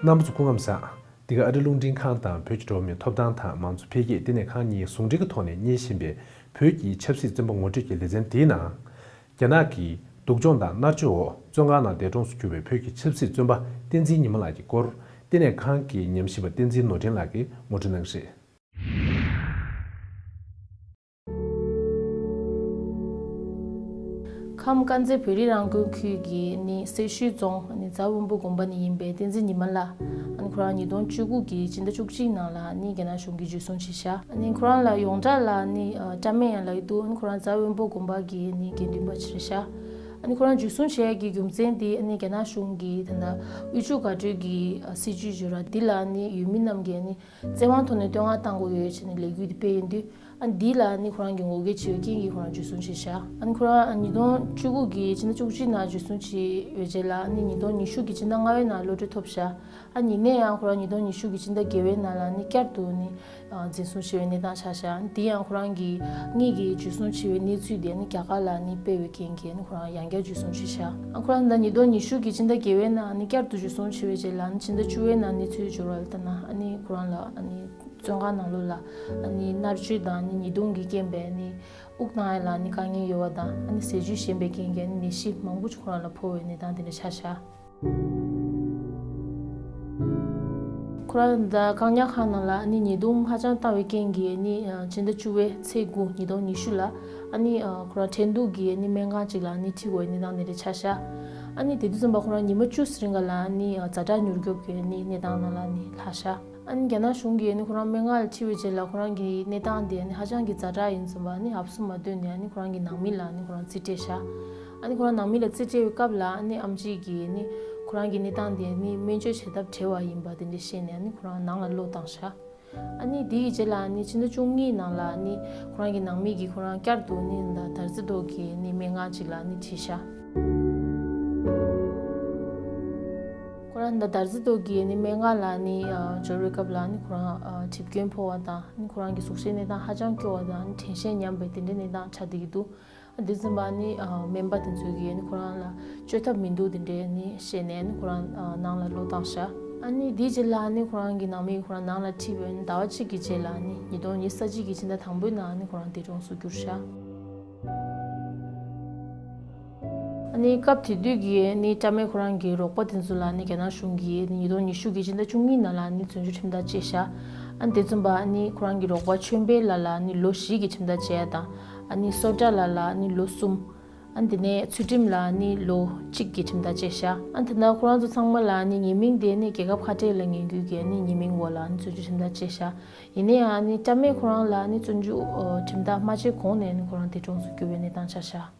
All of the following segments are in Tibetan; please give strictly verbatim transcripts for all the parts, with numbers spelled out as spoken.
རྣམ་པ་ཚོ་སྐུ་ཁམས་བཟང་། འདི་ག་ཨ་རི་རླུང་འཕྲིན་ཁང་དང་བོད་ཀྱི་འགྲོ་བ་མིའི་ཐོབ་ཐང་དང་མང་གཙོ་འཕེལ་རྒྱས་བསྟི་གནས་ཁང་གཉིས་ཟུང་འབྲེལ་གྱི་ཐོག་ནས་གཉེར་བཞིན་པའི་བོད་ཀྱི་ཆབ་སྲིད་བཙོན་པ་ངོ་སྤྲོད་ཀྱི་ལེ་ཚན་དེའི་ནང་། རྒྱ་ནག་གི་སྡུག་སྦྱོང་དང་མནར་གཅོད་འོག་བཙོན་ཁང་ནང་འདས་གྲོངས་སུ་གྱུར་བའི་བོད་ཀྱི་ཆབ་སྲིད་བཙོན་པ་བསྟན་འཛིན་ཉི་མ་ལགས་ཀྱི་སྐོར་བསྟི་གནས་ཁང་གི་ཉམས་ཞིབ་པ་བསྟན་འཛིན་ནོར་འཕྲིན་ལགས་ཀྱིས་ངོ་སྤྲོད་གནང་གི་རེད། ཁམས་དཀར་མཛེས་བོད་རིགས་རང་སྐྱོང་ཁུལ་གྱི་ནི་སེར་ཤུལ་རྫོང་ནི་རྫ་དབོན་པོ་དགོན་པ་ནས་ཡིན་པའི་བསྟན་འཛིན་ཉི་མ་ལགས། ཨ་ནི་ཁོ་རང་ཉིས་སྟོང་བཅུ་དགུ་གི་སྤྱི་ཟླ་བཅུ་གཅིག་ནང་ལ་ནི་རྒྱ་ནག་གཞུང་གིས་འཇུ་བཟུང་བྱས་ཤག་ཨ་ནི་ཁོ་རང་ལ་ཡོངས་གྲགས་ལ་ནི་ཨ་བཀྲ་མེ་ཡང་ལབ་ཀྱི་འདུག་ཨ་ནི་ཁོ་རང་རྫ་དབོན་པོ་དགོན་པ་གི་ནི་དགེ་འདུན་པ་ཅིག་རེད་ཤག་ཨ་ནི་ཁོ་རང་འཇུ་བཟུང་བྱས་ཡ་གི་རྒྱུ་མཚན་དེ་ཨ་ནི་རྒྱ་ནག་གཞུང་གིས་ད་ལྟ་དབུལ་ཕྱུག་དགའ་སྤྲོའི་གི་ཨ་སྲིད་ཇུས་བརྗོད་ར་འདི་ལ་ནི་ཡུལ་མི་རྣམས་ཀྱིས་ནི་བཙན་དབང་ཐོག་ནས་བསྟོད་བསྔགས་བཏང་དགོས་ཡོད་ཅེས་ནི་ལས་འགུལ་དེ་སྤེལ་ཡོད་དུས། ཨ་ནི་འདི་ལ་ནི་ཁོ་རང་གི་ངོ་རྒོལ་བྱེད་པའི་རྐྱེན་གྱིས་ཁོ་རང་འཇུ་བཟུང་བྱས་ཤག་ཨ་ནི་ཁོ་རང་ཉིས་སྟོང་བཅུ་དགུ་གི་ཕྱི་ཟླ་བཅུ་གཅིག་ནང་འཇུ་བཟུང་བྱས་ཡོད་རྗེས་ལ་ཨ་ནི་ཉིས་སྟོང་ཉི་ཤུ་གི་ཕྱི་ཟླ་ལྔ་པའི་ནང་གློད་གྲོལ་ཐོབ་ཤག་ཨ་ནི་ཡིན་ནའི་ཡང་ཁོ་རང་ཉིས་སྟོང་ཉི་ཤུ་གི་ཕྱི་ཟླ་བརྒྱད་པའི་ནང་ལ་ནི་བསྐྱར་དུ་ནི་འཛིན་བཟུང་བྱས་པའི་གནས་སྟངས་ཆགས་ཤག་འདི་ཡང་ཁོ་རང་གི་ངེད་ཀྱི་འཇུ་བཟུང་བྱས་པའི་གནས་ཚུལ་དེ་ནི་རྒྱ་གར་ལ་ནི་སྤེལ་བའི་རྐྱེན་གྱིས་ནི་ཁོ་རང་ཡང་བསྐྱར་འཇུ་བཟུང་བྱས་ཤག་ཨ་ཁོ་རང་ད་ཉིས་སྟོང་ཉི་ཤུ་གི་ཕྱི་ཟླ་བརྒྱད་པའི་ནང་ནི་བསྐྱར་དུ་འཇུ་བཟུང་བྱས་པའི་རྗེས་ལ་ནི་ཕྱི་ཟླ་བཅུ་པའི་ནང་གནས་ཚུལ་འབྱོར་བ་ལ་ལྟ་ན་ཨ་ནི་ཁོ་རང་ལ་ཨ་ནི། བཙོན་ཁང་ནང་ལོགས་ལ་ཨ་ནི་མནར་གཅོད་དང་ཨ་ནི་ཉེས་རྡུང་གི་རྐྱེན་པས་ཨ་ནི་དབུགས་གཏོང་ཡ་ལ་ཨ་ནི་དཀའ་ངལ་ཡོད་པ་དང་ཨ་ནི་ཟས་བཅུད་ཞན་པའི་རྐྱེན་གྱིས་ཨ་ནི་ནད་གཞི་མང་པོ་ཅིག་ཁོ་རང་ལ་ཕོག་པའི་གནས་སྟངས་དེ་འདྲ་ཆགས་ཤག་ཁོ་རང་ད་བཀག་ཉར་ཁང་ནང་ལ་ཨ་ནི་ཉེས་རྡུང་ཧ་ཅང་བཏང་བའི་རྐྱེན་གྱིས་ཨ་ནི་ཕྱི་ཟླ་བཅུ་པའི་ཚེས་དགུ་ཉིས་སྟོང་ཉི་ཤུ་ལ་ཨ་ནི་ཁོ་རང་ཁྲེང་ཏུའུ་གི་ཨ་ནི་སྨན་ཁང་ཅིག་ལ་ཨ་ནི་ཁྲིད་དགོས་པའི་གནས་སྟངས་དེ་འདྲ་ཆགས་ཤག་ཨ་ནི་དེ་དུས་ཙམ་པ་ཁོ་རང་ཉི་མ་བཅུ་ཙམ་རིང་ག་ལ་ཨ་ནི་ཛ་དྲག་མྱུར་སྐྱོབ་ཀྱི་ཨ་ནི་གནས་སྟངས་ནང་ལ་ཨ་ནི་ལྷག་ཤག་ཨ་ནི་རྒྱ་ནག་གཞུང་གིས་ཨ་ནི་ཁོ་རང་སྨན་ཁང་ལ་ཁྲིད་པའི་རྗེས་ལ་ཁོ་རང་གི་གནས་སྟངས་དེ་ཨ་ནི་ཧ་ཅང་གི་ཛ་དྲག་ཡིན་ཙམ་པ་ཨ་ནི་ཧབ་སུ་མ་སྡོད་ནས་ཨ་ནི་ཁོ་རང་གི་ནང་མི་ལ་ཨ་ནི་ཁོ་རང་རྩིས་སྤྲད་ཤག་ཨ་ནི་ཁོ་རང་ནང་མི་ལ་རྩིས་སྤྲད་པའི་སྐབས་ལ་ཨ་ནི་ཨེམ་ཆི་གིས་ཨ་ནི་ཁོ་རང་གི་གནས་སྟངས་དེ་ཨ་ནི་སྨན་བཅོས་བྱེད་ཐབས་བྲལ་བ་ཡིན་པ་དེ་འདྲ་བཤད་ནས་ཨ་ནི་ཁོ་རང་ནང་ལ་བློས་བཏང་ཤག་ཨ་ནི་དེའི་རྗེས་ལ་ཨ་ནི་ཕྱི་ཟླ་བཅུ་གཉིས་ནང་ལ་ཨ་ནི་ཁོ་རང་གི་ནང་མི་གིས་ཁོ་རང་བསྐྱར་དུ་ཨ་ནི་ད་དར་རྩེ་རྡོ་གི་ཨ་ནི་སྨན་ཁང་ཅིག་ལ་ཨ་ནི་ཁྲིད་ཤག་ཁོ་རང་ད་དར་རྩེ་རྡོ་གི་ནི་སྨན་ཁང་ལ་ནི་ཨ་འབྱོར་བའི་སྐབས་ལ་ནི་ཁོ་རང་ཨ་གྲིབ་སྐྱོན་ཕོག་པ་དང་ནི་ཁོ་རང་གི་གཟུགས་གཞིའི་གནས་སྟངས་ཧ་ཅང་སྐྱོ་བ་དང་ནི་དྲན་ཤེས་ཉམས་པའི་དེ་འདྲའི་གནས་སྟངས་ཆགས་བསྡད་ཀྱི་འདུག་ཨ་དེ་ཙམ་པ་ནི་ཨ་སྨན་པ་དེ་ཚོ་གིས་ནི་ཁོ་རང་ལ་བཅོས་ཐབས་མི་འདུག་དེ་འདྲའི་ནི་བཤད་ནས་ནི་ཁོ་རང་ཨ་ནང་ལ་བློས་བཏང་ཤག་ཨ་ནི་དེའི་རྗེས་ལ་ནི་ཁོ་རང་གི་ནང་མི་ཁོ་རང་ནང་ལ་ཁྲིད་པའི་ནི་ཟླ་བ་གཅིག་གི་རྗེས་ལ་ནི་ཉིས་སྟོང་ཉི་ཤུ་རྩ་གཅིག་གི་ཕྱི་ཟླ་དང་པོའི་ནང་ནི་ཁོ་རང་འདས་གྲོངས་སུ་གྱུར་ཤག་ཨ་ནི་སྐབས་དེ་དུས་ཀྱི་ནི་བཀྲ་མེ་ཁོ་རང་གི་རོགས་པ་དེ་ཚོ་ལ་ནི་རྒྱ་ནག་གཞུང་གིས་ནི་ཉིས་སྟོང་ཉི་ཤུ་གི་ཕྱི་ཟླ་བཅུ་གཉིས་ནང་ལ་ནི་བཙོན་འཇུག་ཁྲིམས་ཐག་བཅད་ཤག་ཨ་ནི་དེ་ཙམ་པ་ནི་ཁོ་རང་གི་རོགས་པ་ཆོས་འཕེལ་ལགས་ལ་ནི་ལོ་བཞི་གི་ཁྲིམས་ཐག་བཅད་ཡ་དང་ཨ་ནི་སོ་ཊ་ལགས་ལ་ནི་ལོ་གསུམ། ཨ་ནི་དེ་ནས་ཚུལ་ཁྲིམས་ལགས་ནི་ལོ་གཅིག་གི་ཁྲིམས་ཐག་བཅད་ཤག་ཨ་ནི་དེ་ནས་ཁོ་རང་ཚོ་ཚང་མ་ལ་ནི་ཉེས་མིང་དེ་ནི་རྒྱལ་ཁབ་ཁ་བྲལ་ལ་ངན་སྐུལ་གྱི་ནི་ཉེས་མིང་འོག་ལ་ནི་བཙོན་འཇུག་ཁྲིམས་ཐག་བཅད་ཤག་ཡིན་ན་ཡང་ནི་བཀྲ་མེ་ཁོ་རང་ལ་ནི་བཙོན་འཇུག་ཁྲིམས་ཐག་མ་བཅད་གོང་ནས་ནི་ཁོ་རང་འདས་གྲོངས་སུ་གྱུར་བའི་གནས་སྟངས་ཆགས་ཤག་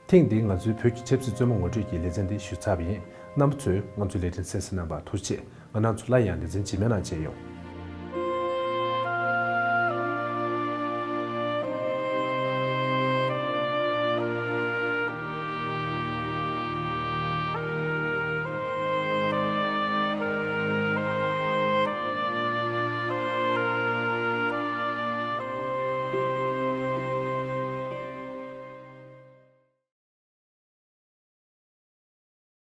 ཐེངས་འདིའི་ང་ཚོའི་བོད་ཀྱི་ཆབ་སྲིད་བཙོན་པ་ངོ་སྤྲོད་ཀྱི་ལེ་ཚན་འདི་ཞུས་ཚར་བ་ཡིན། རྣམ་པ་ཚོས་ང་ཚོའི་ལས་རིམ་གསན་གཟིགས་གནང་བར་ཐུགས་རྗེ་ཆེ། ང་རང་ཚོ་སླར་ཡང་ལེ་ཚན་རྗེས་མའི་ནང་མཇལ་ཡོང་།